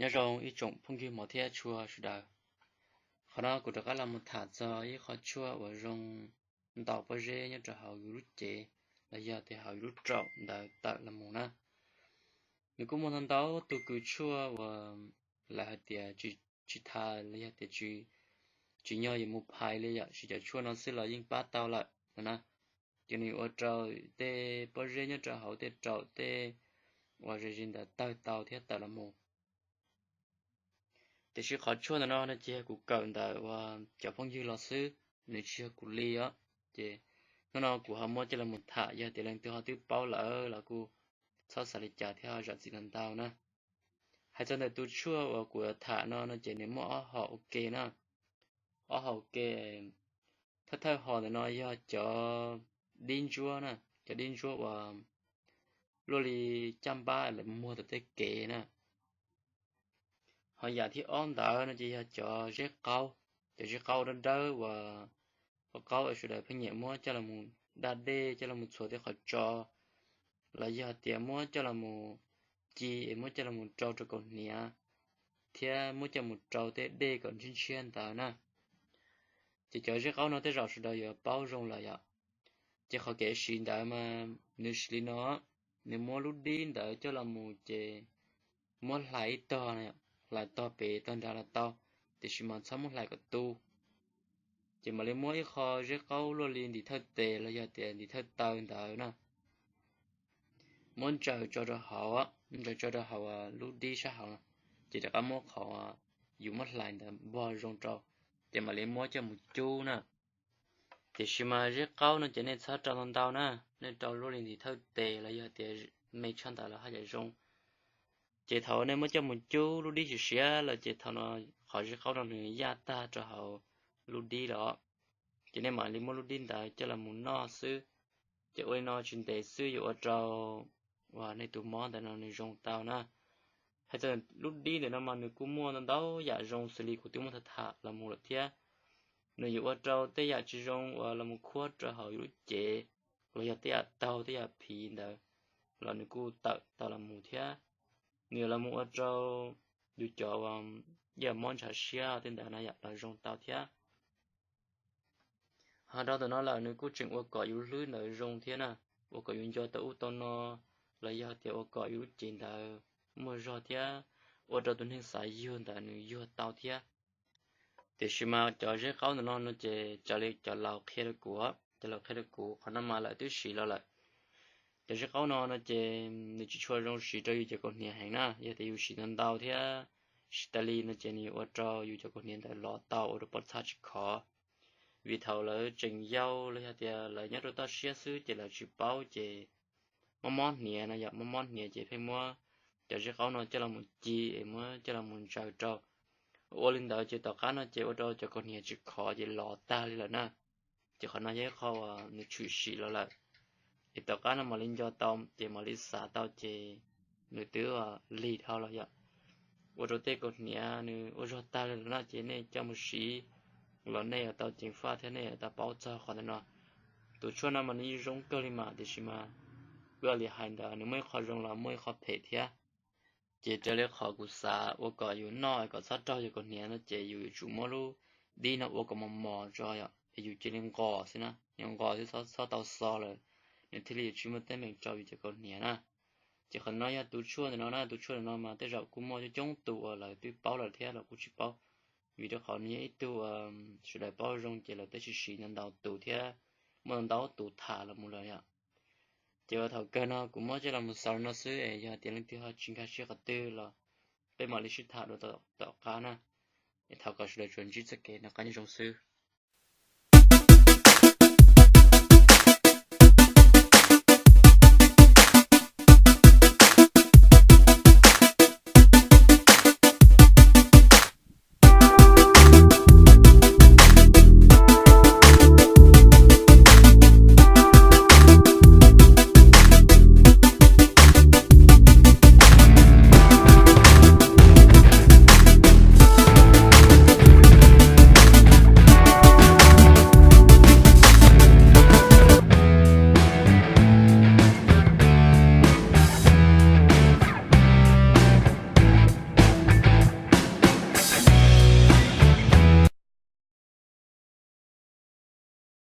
Nyob zoo ib tsoom phooj ywg mos thiab tshua sawv daws. Qhov no kuv rov qab los mus tham txog ib qho tshuaj uas zoo ntaus pob zeb nyob rau hauv yus lub cev los yog tias hauv yus lub raum ntawd tawm los mus na. Nws kuj muaj ntau ntau tus kws tshuaj uas lawv hais tias tsis tham los yog tias tsis nyog yuav mus phais li yom, siv cov tshuaj no xwb los yeej pab tau lawm no na. Ces nws ua rau tej pob zeb nyob rau hauv tej raum tej uas ze ze ntawd tawg tau thiab tawm los mus. Tiam sis qhov tshuaj ntawm no no ces yog kuv kawm ntawm uas cov phooj ywg los xwb, nws tsis yog kuv li os. Ces hnub no kuv ho muab coj los mus tham, yog tias leej twg ho twb paub lawm los kuj txhob xav li cas thiab ho zam txim ntau ntau na. Hais txog ntawm tus tshuaj uas kuv tham no no ces nws muaj ob hom ua ke na. Ob hom ua ke, thawj thawj hom ntawm no yog cov dib ntsuab na, cov dib ntsuab uas luaj li caj npab lawv muag tom tej kev na. Ho yam thib ob ntawd no ces yog cov zeb qaub, cov zeb qaub dawb dawb uas qaub qaub es sawv daws pheej nyiam muab coj los mus da dej, coj los mus txhuam tej qhov tso, los yog tias muab coj los mus ci es muab coj los mus rau rau kaus hniav, thiab muab coj mus rau tej dej kom ntshiab ntshiab ntawd na. Ces cov zeb qaub no tej zaum sawv daws yuav paub zoo lawm yom. Ces qhov kev siv ntawd mas nws siv li no, nws muab lub dib ntawd coj los mus ces muab hlais ib tog, hlais tog pem tog nrad los tau, tiam sis mas txhob muab hlais kom tu. Ces mam li muab ib qho zeb qaub luaj li ntim thawj tes los yog tias ntim thawj taw ntawd na, muab ntsaws tso rau hauv, ntsaws tso rau hauv lub dib sab hauv, ces rov qab muab qhov yus muab hlais ntawd npog zoo rau, ces mam li muab coj mus cub na. Tiam sis mas zeb qaub no ces nej txhob rau ntau ntau na, nej rau luaj li ntim thawj tes los yog tias me tshaj ntawd los haj yam zoo. Ces thaum nej muab coj mus cub lub dib siav siav lawm ces thaum no qhov zeb qaub no nws yaj tag rau hauv lub dib lawm, ces nej mam li muab lub dib ntawd coj los mus noj xwb. Ces ua li no tsis ntev xwb yuav ua rau uas nej tus mob ntawd no nws zoo tau na. Hais txog lub dib ntawm no mas nws kuj muaj ntau ntau yam zoo xws li kuv twb muab tham tham los mus lawm thiab. Nws yuav ua rau tej yam tsis zoo uas los mus khuab rau hauv yus lub cev, los yog tej yam taug tej yam phiv ntawd los nws kuj tawm tau los mus thiab. Nws yuav los mus ua rau yus cov uas yam mob ntshav siab tej ntawd no yam los zoo tau thiab. Ho rau ntawm no lawm nws kuj tseem ua kom yus hlwb ntawd zoo thiab na, ua kom yus nco tau ub tau no, los yog tias ua kom yus lub cev ntawd muaj zog thiab, ua rau tus neeg xav yuag ntawd nws yuag tau thiab. Tiam sis mas cov zeb qaub ntawm no no ces raws li cov laus qhia rau kuv, cov laus qhia rau kuv qhov no mas lawv twb siv los lawm. Cov zeb qaub no no ces nws tsis tshua zoo siv rau yus cov kaus hniav heev na, yog tias yus siv ntau ntau thiab siv tas li no ces nws yuav ua rau yus cov kaus hniav ntawd lov tau ua rau pob txha tsis khov. Vim thaum lawv tseem yau los yog tias lawv nyob rau toj siab xwb ces lawv tsis paub ces mob mob hniav no yom, mob mob hniav ces pheej muab cov zeb qaub no coj los mus ci es muab coj los mus ntsaws rau. Ua li ntawd ces tom qab no ces ua rau cov kaus hniav tsis khov ces lov tag li lawm na. Ces qhov no yog ib qho uas nws tshwm sim los lawm, es tom qab no mam li nco tau ces mam li xav tau ces nws twb lig dhau los yom. Ua rau tej kaus hniav nws ua zog tag li lawm no ces nej coj mus siv los nej yuav tau ceev faj thiab nej yuav tau paub txog qhov ntawm no. Tus tshuaj no mas nws yeej zoo kawg li mas tiam sis mas wb li hais ntawd nws muaj ib qho zoo los muaj ib qho phem thiab. Ces raws li qhov kuv xav ua kom yus noj kom txhob raug yus kaus hniav no ces yus yuav tsum muab lub dib no ua kom mos mos tso yom, es yus cia li nqos xwb na, yus nqos xwb txhob tau xo lawm, nws thiaj li yuav tsis muaj teeb meem rau yus cov kaus hniav na. Ces qhov no yog tus tshuaj ntawm no na, tus tshuaj ntawm no mas tej zaum kuj muaj coob coob tus uas lawv twb paub lawm thiab los kuj tsis paub, vim rau qhov nws yog ib tug sawv daws paub zoo ces lawv twb siv siv ntau ntau tus thiab muaj ntau tus tham los mus lawm yom. Ces uas thaum kawg no kuv muab coj los mus xaus li no xwb es yog tias leej twg ho tsis nkag siab qhov twg los peb mam li sib tham dua tom qab na. Es thov kom sawv daws tsuas ntsib txoj kev noj qab nyob zoo xwb.